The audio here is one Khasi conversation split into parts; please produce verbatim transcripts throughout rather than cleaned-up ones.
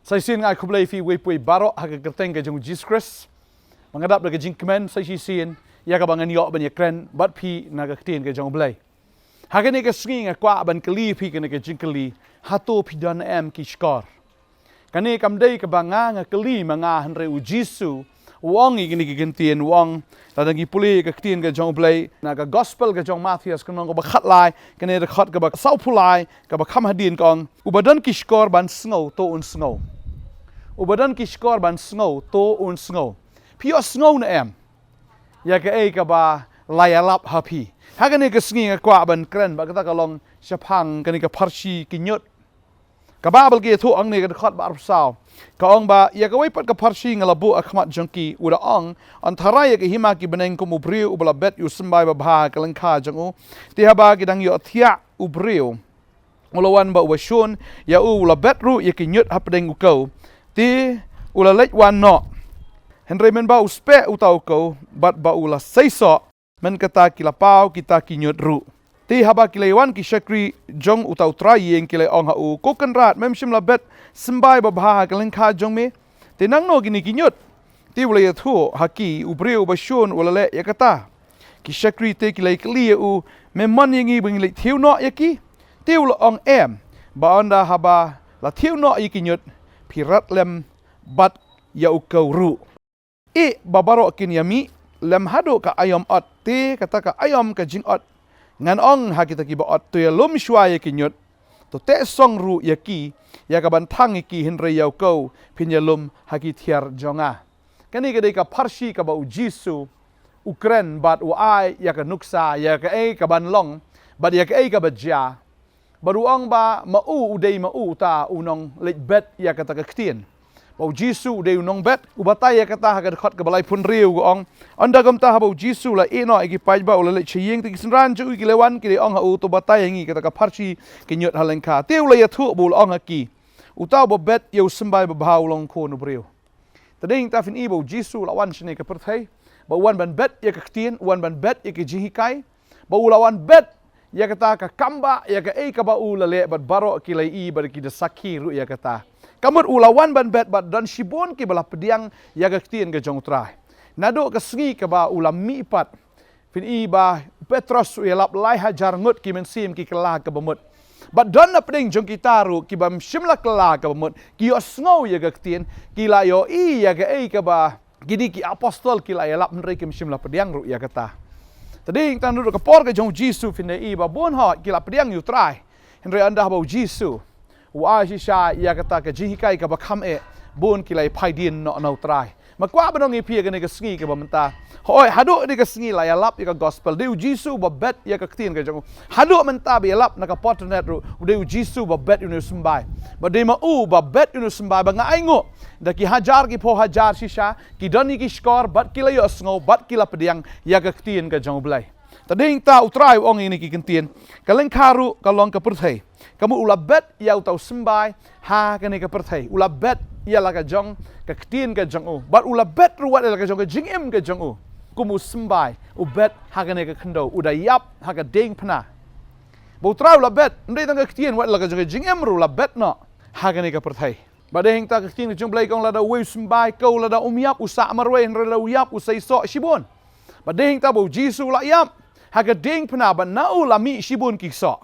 Sa shisien nga ai khublei ïa phi uwei pa uwei baroh ha ka kyrteng ka jong u Jisu Khrist. Ba nga dap da ka jingkmen sa shisien ïa kaba ngan ïoh ban ïakren bad phi na ka ktien ka jong u Blei. Ha kane ka sngi nga kwah ban kylli ïa phi kane ka jingkylli, hato phi don em ki shkor? Kane kam dei kaba nga nga kylli ma nga, hynrei u Jisu u ong ïa kine ki ktien, u ong, lada ngi pule ïa ka ktien ka jong u Blei na ka gospel ka jong u Mathaios, ka lynnong kaba khatlai, kane ka dkhot kaba sawphew lai, kaba kham hadien ka ong, uba don ki shkor ban sngew to un sngew. Uba don ki shkor ban sngew to un sngew. Phi ïohsngew ne em ïa kaei kaba la ïalap ha phi? Ha kane ka sngi nga kwah ban kren bad kata ka long shaphang kane ka pharshi ki ñiut. Ka Baibl ka ïathuh hangne, ka dkhot ba arphew saw, ka ong ba, ïa kawei pat ka pharshi nga la buh ha khmat jong ki, u da ong, yn tharai ïa ka hima ki bneng kum u briew uba la bet ïa u symbai babha ha ka lyngkha jong u. Te haba ki dang ïohthiah u briew u la wan bad uba shun ïa u, u la bet ruh ïa ki ñiut hapdeng u kew. Te u la leit wan noh. Hynrei mynba u speh uta u kew bad ba u la seisoh, mynta ki la paw kita ki ñiut ruh. Te haba ki la ïa wan ki shakri jong uta u trai ïing ki la ong ha u, ko kynrad, mem shym la bet symbai babha ha ka lyngkha jong me? Te nangno kine ki ñiut? Te u la ïathuh ha ki, u briew uba shun u la leh ïa kata. Ki shakri te ki la ïa kylli ïa u, mem mon ïa ngi ba ngin leit thied noh ïa ki? Te u la ong, em, ba ynda haba la thied noh ïa ki ñiut, phi rat lem bad ïa u kew ruh. Ïeh ba baroh kin ïa mih lem haduh ka aïom ot, te kata ka aïom ka jingot. Ngan ong ha kita kiba ot, to ïalum shuwa ïa ki ñiut, to teh song ruh ïa ki, ïa kaban thang ïa ki, hynrei ïa u kew phin ïalum ha ki thiar jong nga. Kane ka dei ka pharshi kaba u Jisu u kren bad u ai ïa ka nuksa ïa kaei kaban long bad ïa kaei kaba jia. Bad u ong ba ma u u dei ma u uta u nongleit bet ïa kata ka ktien. Ba u Jisu u dei u nongbet, u batai ïa kata ha ka dkhot kaba laiphew hynriew, ka ong, ynda kumta haba u Jisu u la ïeh noh ïa ki paidbah, u la leit sha ïing, te ki synran jong u ki la wan ki la ong ha u, to batai ïa ngi kata ka pharshi ki ñiut ha lyngkha. Te u la ïathuh bad u la ong ha ki, uta uba bet ïa u symbai babha u long Khun u briew. Te dei hangta phin i ba u Jisu u la wan shane ka pyrthei, ba u wan ban bet ïa ka ktien, u wan ban bet ïa ka jinghikai, ba u la wan bet ïa kata ka kambah, ïa kaei kaba u la leh bad baroh ki la i bad ki da sakhi ruh ïa kata. Ka mut u la wan ban bet bad don shibun kiba la pdiang ïa ka ktien ka jong u Trai. Naduh ka sngi kaba u la mih pat, phin i ba u Petros u ïalap lai hajar ngut ki mynsiem ki kylla kaba mut. Bad don na pdeng jong kita ruh kiba shym la kylla kaba mut, ki ïohsngew ïa ka ktien, ki la ïohi ïa kaei kaba kine ki apostol ki la ïalap, hynrei kim shym la pdiang ruh ïa kata. Te dei hangta naduh ka por ka jong u Jisu phin da i ba bun hok ki la pdiang ïa u Trai. Hynrei ynda haba u Jisu u ai shisha ïa kata ka jinghikai kaba kham eh, bun ki la ïa phai dien noh na u Trai. Ma kwah ban ong ïa phi ïa kane ka sngi kaba mynta, hooid, haduh kane ka sngi la ïalap ïa ka gospel, dei u Jisu uba bet ïa ka ktien ka jong u. Haduh mynta ba ïalap na ka por internet ruh, u dei u Jisu uba bet ïa une u symbai. Ba dei ma u uba bet ïa une u symbai, ba nga ainguh da ki hajar ki phew hajar shisha ki don ïa ki shkor bad ki la ïohsngew bad ki la pdiang ïa ka ktien ka jong u Blei. Te dei hangta u Trai u ong ïa kine ki ktien, ka lyngkha ruh ka long ka pyrthei. Ka mut u la bet ïa uta u symbai ha kane ka pyrthei. U la bet ïa la ka jong ka ktien ka jong u. Bad u la bet ruh wat ïa la ka jong ka jingim ka jong u. Kum u symbai, u bet ha kane ka khyndew, u da ïap ha ka diengphna. Ba u Trai u la bet, ym dei tang ka ktien, wat ïa la ka jong ka jingim ruh u la bet noh ha kane ka pyrthei. Ba dei hangta ka ktien ka jong u Blei ka ong, lada uwei u symbai kew, lada um ïap u sah marwei, hynrei lada u ïap u seisoh shibun. Ba dei hangta ba u Jisu u la ïap ha ka diengphna, bad na u la mih shibun ki ksoh.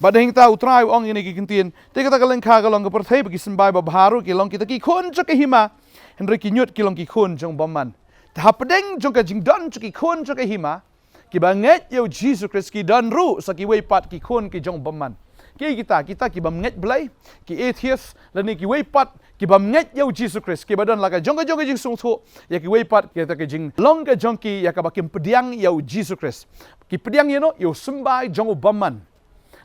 Ba dei hangta u Trai u ong ïa kine ki ktien, te kata ka lyngkha ka long ka pyrthei, ba ki symbai babha ruh ki long kita ki khun jong ka hima, hynrei ki ñiut ki long ki khun jong u bymman. Te hapdeng jong ka jingdon jong ki khun jong ka hima kiba ngeit ïa u Jisu Khrist, ki don ruh sa kiwei pat ki khun ki jong u bymman. Ki kita, kita ki bym ngeit Blei, ki atheist, lane kiwei pat ki bym ngeit ïa u Jisu Khrist, kiba don la ka jong ka jong ka jingsngewthuh ïa kiwei pat, kita ka jinglong ka jong ki ïa kaba kim pdiang ïa u Jisu Khrist. Ki pdiang ïa no? Ïa u symbai jong u bymman.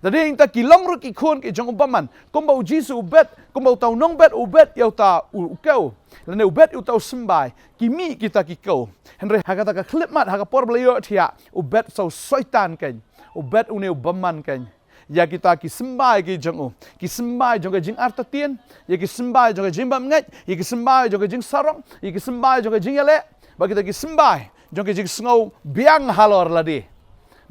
Te dei hangta ki long ruh ki khun ki jong u bymman. Kumba u Jisu u bet, kumba uta u nongbet u bet ïa uta u, u kew, lane u bet ïa uta u symbai, ki mih kita ki kew. Hynrei ha kata ka khyllipmat, ha ka por ba la ïohthiah, u bet sa u Soitan keiñ. U bet une u bymman keiñ ïa kita ki symbai ki jong u. Ki symbai jong ka jingartatien, ïa ki symbai jong ka jingbymngeit, ïa ki symbai jong ka jingsarong, ïa ki symbai jong ka jingïaleh, bad kita ki symbai jong ka jingsngew biang halor lade.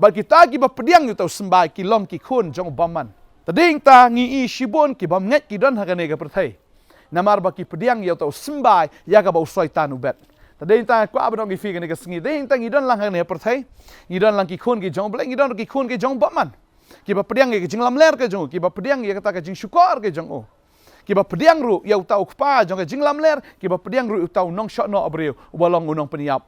Bad kita kiba pdiang ïa uta u symbai ki long ki khun jong u bymman. Te dei hangta ngi i shibun ki bymngeit ki don ha kane ka pyrthei. Namar ba ki pdiang ïa uta u symbai ïa kaba u Soitan u bet. Te dei tang kwah ban ong ïa phi kane ka sngi, dei tang ngi don lang ha kane ka pyrthei, ngi don lang ki khun ki jong U Blei, ngi don ki khun ki jong u bymman. Kiba pdiang ïa ka jinglamler ka jong u, kiba pdiang ïa kata ka jingshukor ka jong u. Kiba pdiang ruh ïa uta u Kpa jong ka jinglamler, kiba pdiang ruh ïa uta u Nongshohnoh briew uba long u Nongpynïap.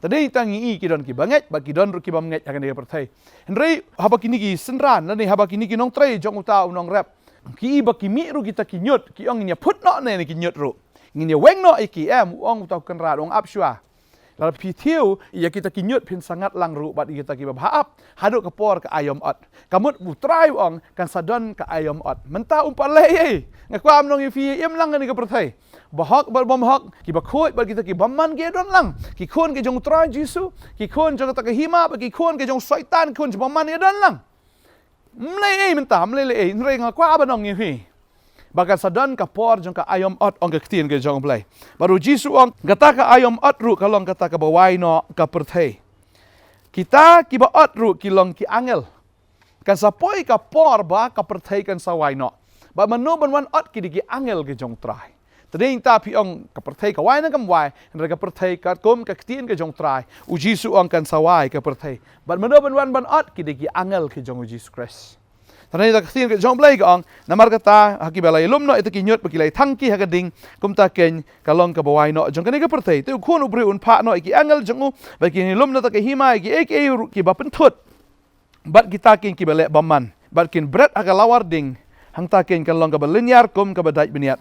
Te dei tang ngi i ki don kiba ngeit, bad ki don ruh ki bym ngeit ha kane ka pyrthei. Hynrei haba kine ki synran lane haba kine ki nongtrei jong uta u nongrep, ki i ba ki mih ruh kita ki ñiut, ki ong, ngin ïa phut noh ne ki ñiut ruh, ngin ïa weng noh ïa ki. Em, u ong uta u kynrad, u ong, ap shuwa. Lada phi thiew ïa kita ki ñiut, phin sa ngat lang ruh bad ïa kita kiba bha ap haduh ka por ka aïom ot. Ka mut U Trai u ong kan sa don ka aïom ot. Mynta um pat leh ei ei. Nga kwah ban ong ïa phi, im lang kane ka pyrthei. Bahok bad bymhok, kiba khuid bad kita ki bymman ki ïa don lang. Ki khun ki jong U Trai Jisu, ki khun jong kata ka hima, bad ki khun ki jong u Soitan, ki khun jong u bymman ïa don lang. Ym leh ei mynta, ym leh leh ei, hynrei nga kwah ban ong ïa phi ba kan sa don ka por jong ka aïom ot, ong ka ktien ka jong U Blei. Bad U Jisu u ong, kata ka aïom ot ruh ka long kata kaba wai noh ka pyrthei. Kita kiba ot ruh ki long ki angel. Kan sa poi ka por ba ka pyrthei kan sa wai noh. Bad mano ban wan ot? Ki dei ki angel ki jong U Trai. Te dei tang phi ong ka pyrthei ka wai ne kam wai, hynrei ka pyrthei katkum ka ktien ka jong U Trai, U Jisu u ong kan sa wai ka pyrthei. Bad mano ban wan ban ot? Ki dei ki angel ki jong U Jisu Khrist. Te dei tang ka ktien ka jong U Blei ka ong, namar kata ha kiba la ïalum noh ïa kita ki ñiut bad ki la ïathang ki ha ka ding, kumta keiñ ka long kaba wai noh jong kane ka pyrthei. Te U Khun u briew un phah noh ïa ki angel jong u, bad kin ïalum na kata ka hima ïa kiei kiei ruh kiba pynthut, bad kita keiñ kiba leh bymman, bad kin bret ha ka lawar ding. Hangta keiñ kan long kaba lynñiar kum kaba dait bniat.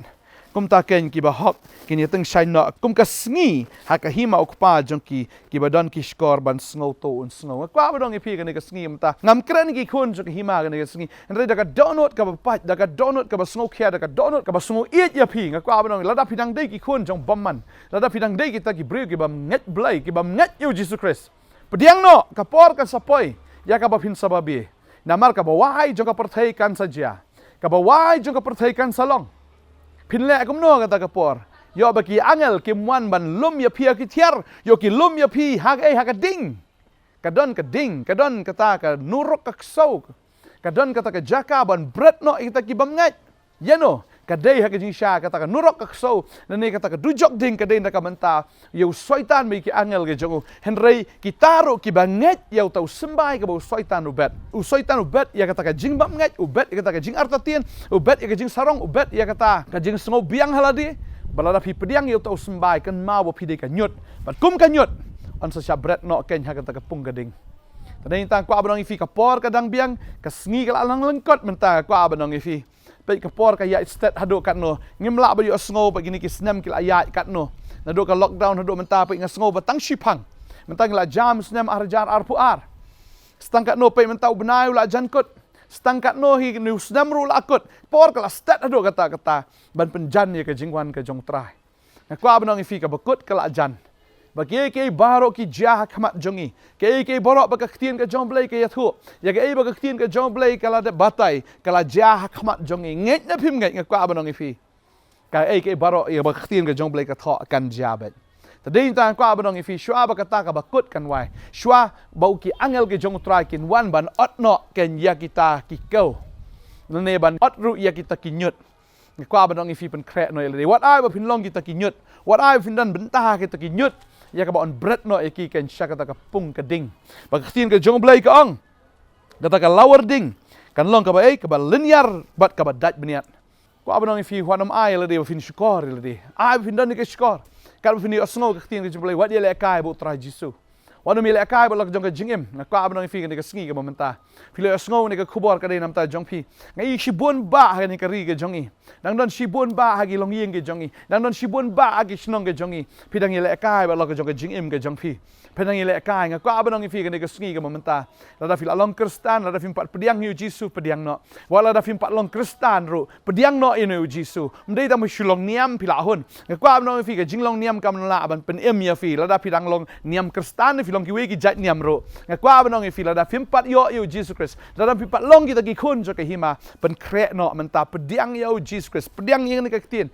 Kumta keiñ kiba hok kin ïatyngshaiñ noh kum ka sngi ha ka hima U Kpa jong ki, kiba don ki shkor ban sngew to un sngew. Nga kwah ban ong ïa phi kane ka sngi mynta, ngam kren ïa ki khun jong ka hima kane ka sngi, hynrei da ka dohnud kaba pait, da ka dohnud kaba sngewkhia, da ka dohnud kaba sngewieit ïa phi, nga kwah ban ong, lada phi dang dei ki khun jong u bymman, lada phi dang dei kita ki briew ki bym ngeit Blei, ki bym ngeit ïa U Jisu Khrist, pdiang noh, ka por kan sa poi ïa kaba phin sa babe. Namar kaba wai jong ka pyrthei kan sa jia, kaba wai jong ka pyrthei kan sa long. Phin leh kumno kata ka por? Ïoh ba ki angel kim wan ban lum ïa phi ha ki thiar, ïoh ki lum ïa phi ha kaei? Ha ka ding. Ka don ka ding, ka don kata ka nurok ka ksew, ka don kata ka jaka ban bret noh ïa kita ki bym ngeit. Ïa no, ka dei ha ka jingshisha kata ka nurok ka ksew, lane kata ka dujok ding, ka dei na ka bynta ïa u Soitan bad ïa ki angel ki jong u. Hynrei kita ruh kiba ngeit ïa uta u symbai kaba u Soitan u bet. U Soitan u bet ïa kata ka jingbymngeit, u bet ïa kata ka jingartatien, u bet ïa ka jingsarong, u bet ïa kata ka jingsngewbiang ha lade. Ba lada phi pdiang ïa uta u symbai, kynmaw ba phi dei ka ñiut. Bad kum ka ñiut, yn sa shah bret noh keiñ ha kata ka pung ka ding. Te dei tang kwah ban ong ïa phi, ka por ka dang biang, ka sngi ka la nang lyngkot mynta, kwah ban ong ïa phi. Peit ka por ka ïaid stet haduh katno. Ngim lah ban ïohsngew ba kine ki snem ki la ïaid katno. Naduh ka lockdown haduh mynta peit nga sngew ba tang shiphang. Mynta ngi la jam snem ar hajar arphew ar. Sa tang katno, peit mynta u bnai u la jan kut. Sa tang katno hi kine u snem ruh u la kut. Por ka la stet haduh katta katta ban pynjan ïa ka jingwan ka jong U Trai. Nga kwah ban ong ïa phi, kaba kut ka la jan. Ba kiei kiei baroh ki jia ha khmat jong ngi. Kiei kiei baroh ba ka ktien ka jong U Blei ka ïathuh, ïa kaei ba ka ktien ka jong U Blei ka la dep batai, ka la jia ha khmat jong ngi. Ngeit ne phim ngeit, nga kwah ban ong ïa phi, kaei kaei baroh ïa ba ka ktien ka jong U Blei ka thoh kan jia beit. Te dei tang kwah ban ong ïa phi, shuwa ba kata kaba kut kan wai, shuwa ba u ki angel ki jong U Trai kin wan ban ot noh keiñ ïa kita ki kew, lane ban ot ruh ïa kita ki ñiut. Nga kwah ban ong ïa phi, pynkhreh noh ïa lade. Wat ai ba phin long kita ki ñiut, wat ai ba phin don bynta ha kita ki ñiut, ïa kaba yn bret noh ïa ki keiñ sha kata ka pung ka ding. Ba ka ktien ka jong U Blei ka ong, kata ka lawar ding kan long kaba ei, kaba lynñiar bad kaba dait bniat. Kwah ban ong ïa phi, wat nym ai ïa lade ba phin shukor ïa lade. Ai ba phin don ïa ka shukor, katba phin ïohsngew ka ktien ka jong U Blei, wat ïalehkai bad U Trai Jisu. Wat nym ïalehkai bad la ka jong ka jingim. Nga kwah ban ong ïa phi kane ka sngi kaba mynta, phi la ïohsngew kane ka khubor, ka dei na bynta jong phi. Nga i shibun bah ha kane ka ri ka jong ngi, dang don shibun bah ha ki longïing ka jong ngi, dang don shibun bah ha ki shnong ka jong ngi, phi dang ïalehkai bad la ka jong ka jingim ka jong phi. Phi dang ïalehkai. Nga kwah ban ong ïa phi kane ka sngi kaba mynta, lada phi la long Khristan, lada phim pat pdiang ïa U Jisu, pdiang noh. Wat lada phim pat long Khristan ruh, pdiang noh ïa U Jisu. Ym dei tang ba shu long niam phi la hun. Nga kwah ban ong ïa phi, ka jinglong niam kam lah ban pynim ïa phi. Lada phi dang long niam Khristan, phi long kiwei ki jait niam ruh, nga kwah ban ong ïa phi, lada phim pat ïoh ïa U Jisu Khrist, lada phim pat long kita ki khun jong ka hima, pynkhreh noh mynta, pdiang ïa U Jisu Khrist, pdiang ïa kane ka ktien,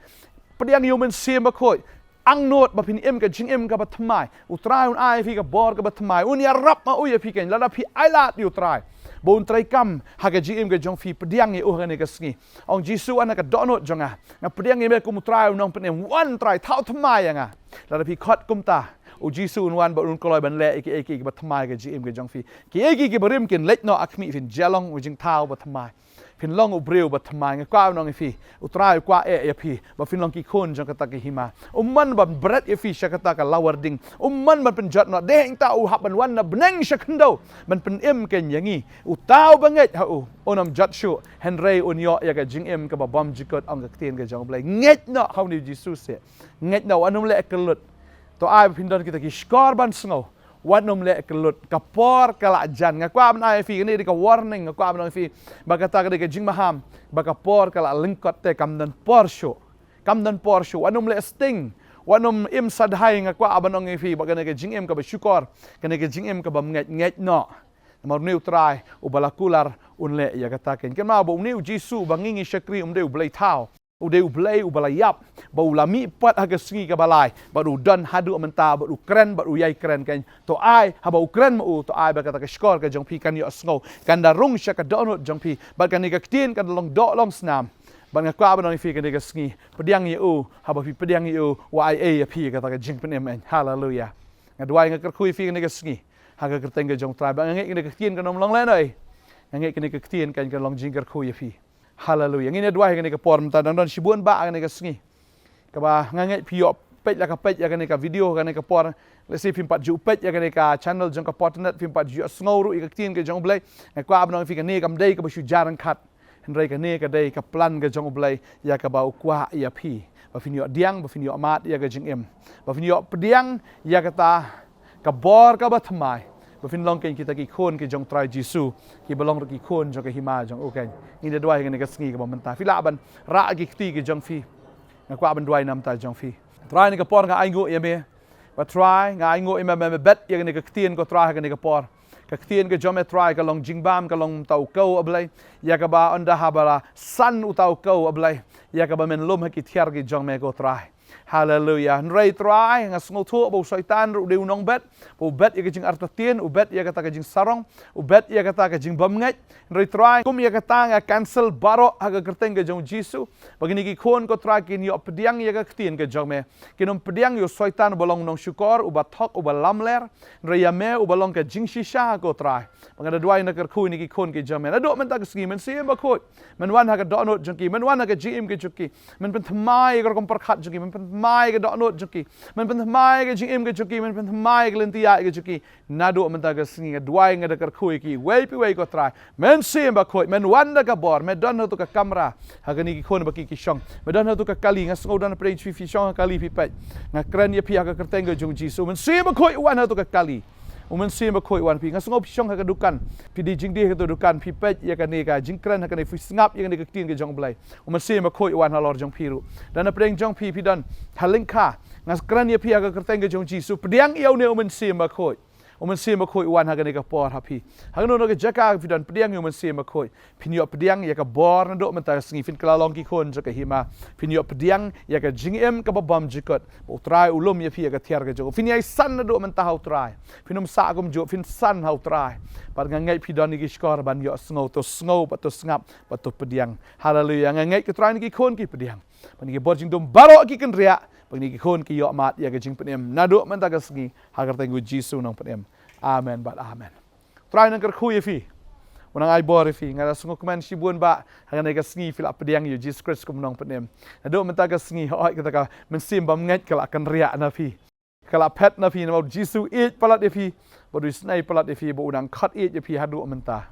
pdiang ïa U Mynsiem Bakhuid. Angnud ba phin im ka jingim kaba thymmai. U Trai un ai ïa phi ka bor kaba thymmai. Un ïarap ma u ïa phi keiñ lada phi ailad ïa U Trai. Ba un treikam ha ka jingim ka jong phi, pdiang ïa u ha kane ka sngi. Ong Jisu, wan ha ka dohnud jong nga. Nga pdiang ïa me kum u Trai u nongpynim, wan Trai, thaw thymmai ïa nga. Lada phi khot kumta, u Jisu un wan bad un kloi ban leh ïa kiei kiei kiba thymmai ha ka jingim ka jong phi. Kiei kiei kiba rim kin leit noh ha khmih, phin jia long u jingthaw ba thymmai. Phin long u briew ba thymmai. Nga kwah ban ong ïa phi, u Trai u kwah eh ïa phi ba phin long ki khun jong kata ka hima. Um mon ban bret ïa phi sha kata ka lawar ding. Um mon ban pynjot noh. Dei hangta u hap ban wan na bneng sha khyndew ban pynim kein ïa ngi. Uta uba ngeit ha u, un ym jot shuh, hynrei un ïoh ïa ka jingim kaba bymjukut, ong ka ktien ka jong U Blei. Ngeit noh ha une u Jisu seh. Ngeit noh, wat nym leh kyllut. To ai ba phin don kita ki shkor ban sngew. Wat nym leh kyllut. Ka por ka la jan. Nga kwah ban ai ïa phi, kane dei ka warning, nga kwah ban ong ïa phi ba kata ka dei ka jingmaham, ba ka por ka la lyngkot te, kam don por shuh. Kam don por shuh. Wat nym leh sting. Wat nym im sadhai. Nga kwah ban ong ïa phi ba kane ka jingim kaba shukor, kane ka jingim kaba ngeit, ngeit noh. Namar une u Trai uba la kular un leh ïa kata kein. Kynmaw ba une u Jisu ba ngi ngi shakri, um dei u Blei thaw. U dei U Blei uba la ïap, ba u la mih pat ha ka sngi kaba lai, bad u don haduh mynta, bad u kren, bad u ïai kren kein. To ai, haba u kren ma u, to ai ba kata ka shkor ka jong phi kan ïohsngew, kan da rung sha ka dohnud jong phi, bad kane ka ktien kan da long doh long snam. Bad nga kwah ban ong ïa phi kane ka sngi, pdiang ïa u, haba phi pdiang ïa u, u ai ei ïa phi kata ka jingpynim, eh. Haleluia. Nga duwai, nga kyrkhu ïa phi kane ka sngi ha ka kyrteng ka jong U Trai, bad nga ngeit kane ka ktien kan ym long lehnoh ei. Nga ngeit kane ka ktien kan, kan long jingkyrkhu ïa phi. Haleluia. Ngin ïa duwai ha kane ka por mynta, dang don shibun bah ha kane ka sngi kaba nga ngeit phi ïoh peit la ka peit ïa kane ka video ha kane ka por. Lehse phim pat ju peit ïa kane ka channel jong ka Potternet, phim pat ju sngew ruh ïa ka ktien ka jong U Blei. Nga kwah ban ong ïa phi, kane kam dei kaba shu jar ryngkat, hynrei kane ka dei ka plan ka jong U Blei ïa kaba u kwah ïa phi, ba phin ïoh pdiang, ba phin ïoh mad ïa ka jingim, ba phin ïoh pdiang ïa kata ka bor kaba thymmai, ba phin long kein kita ki khun ki jong U Trai Jisu, kiba long ruh ki khun jong ka hima jong u kein. Ngin ïa duwai ha kane ka sngi kaba mynta. Phi lah ban rah ki kti ki jong phi. Nga kwah ban duwai namar jong phi. Trai, ha kane ka por nga ainguh ïa me. Ba Trai, nga ainguh ïa me, me, me bet ïa kane ka ktien ko Trai ha kane ka por. Ka ktien ka jong me Trai ka long jingbam, ka long uta u kaw, A Blei, ïa kaba ynda haba la san uta u kaw, A Blei, ïa kaba men lum ha ki tiar ki jong me ko Trai. Haleluia. Hynrei Trai, nga sngewthuh ba u Soitan ruh u dei u nongbet, ba u bet ïa ka jingartatien, u bet ïa kata ka jingsarong, u bet ïa kata ka jingbymngeit. Hynrei Trai, kum ïa kata nga cancel baroh ha ka kyrteng ka jong U Jisu, ba kine ki khun ko Trai kin ïoh pdiang ïa ka ktien ka jong me. Kin ym pdiang ïa u Soitan uba long u nongshukor, uba thok, uba lamler. Hynrei ïa me uba long ka jingshisha ko Trai. Ba nga da duwai, nga da kyrkhu ïa kine ki khun ki jong me. Naduh mynta ka sngi, Mynsiem Bakhuid, men wan ha ka dohnud jong ki, men wan ha ka jingim ka jong ki. Men pynthymmai ïa ka rukom pyrkhat jong ki, men pynthymmai ïa ka dohnud jong ki, men pynthymmai ïa ka jingim ka jong ki, men pynthymmai ïa ka lynti ïaid ka jong ki. Naduh mynta ka sngi nga duwai, nga da kyrkhu ïa kiwei pa kiwei ko Trai. Mynsiem Bakhuid, men wan da ka bor, me don hato ka kamra ha kine ki khun ba ki ki shong. Me don hato ka kali, nga sngew don hapdeng jong phi, phi shong ha kali phi peit. Nga kren ïa phi ha ka kyrteng ka jong U Jisu. Mynsiem Bakhuid wan hato ka kali. U Mynsiem Bakhuid wan phi. Nga sngew phi shong ha ka dukan, phi die jingdie ha ka dukan, phi peit ïa kane ka jingkren ha kane, phi sngap ïa kane ka ktien ka jong U Blei. U Mynsiem Bakhuid wan halor jong phi ruh. Don hapdeng jong phi, phi don ha lyngkha. Nga kren ïa phi ha ka kyrteng ka jong U Jisu. Pdiang ïa une U Mynsiem Bakhuid. U Mynsiem Bakhuid wan ha kane ka por ha phi. Ha kano kano ka jaka phi don, pdiang ïa U Mynsiem Bakhuid. Phin ïoh pdiang ïa ka bor naduh mynta ka sngi, phin kylla long ki khun jong ka hima. Phin ïoh pdiang ïa ka jingim kaba bymjukut. Ba U Trai u lum ïa phi ha ka tiar ka jong u. Phin ïai san naduh mynta ha U Trai. Phin ym sah kumjuh, phin san ha U Trai. Bad nga ngeit phi don ïa ki shkor ban ïohsngew, to sngew bad to sngap bad to pdiang. Haleluia. Nga ngeit ko Trai, kine ki khun ki pdiang. Bad kine ki bor jingdum baroh ki kynriah, bad kine ki khun ki ïoh mad ïa ka jingpynim naduh mynta ka sngi, ha ka kyrteng U Jisu u nongpynim. Amen bad amen. U Trai un nang kyrkhu ïa phi. Un nang ai bor ïa phi. Nga da sngewkmen shibun ba ha kane ka sngi phi la pdiang ïa U Jisu Khrist kum u nongpynim. Naduh mynta ka sngi, hooid, kata ka mynsiem bymngeit ka la kynriah na phi. Ka la phet na phi, namar U Jisu u ïeit palat ïa phi, bad u isynei palat ïa phi, bad u dang khot ïeit ïa phi haduh mynta.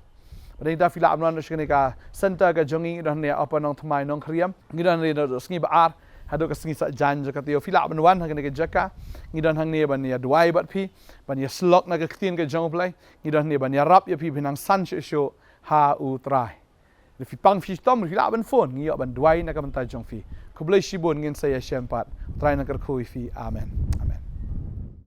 Bad ynda phi lah ban wan sha kane ka center ka jong ngi, ngi don hangne ha Upper Nongthymmai, Nongkhyriem. Ngi don hangne naduh sngi ba ar haduh ka sngi Saitjaiñ jong ka taïew. Phi lah ban wan ha kane ka jaka. Ngi don hangne ban ïa duwai bad phi, ban ïa syllok na ka ktien ka jong U Blei. Ngi don hangne ban ïarap ïa phi, phin nang san shuh shuh ha U Trai. Lada phi pang phi shitom, phi lah ban phone, ngi ïoh ban duwai na ka bynta jong phi. Khublei shibun, ngin sa ïashem pat. U Trai un nang kyrkhu ïa phi. Amen.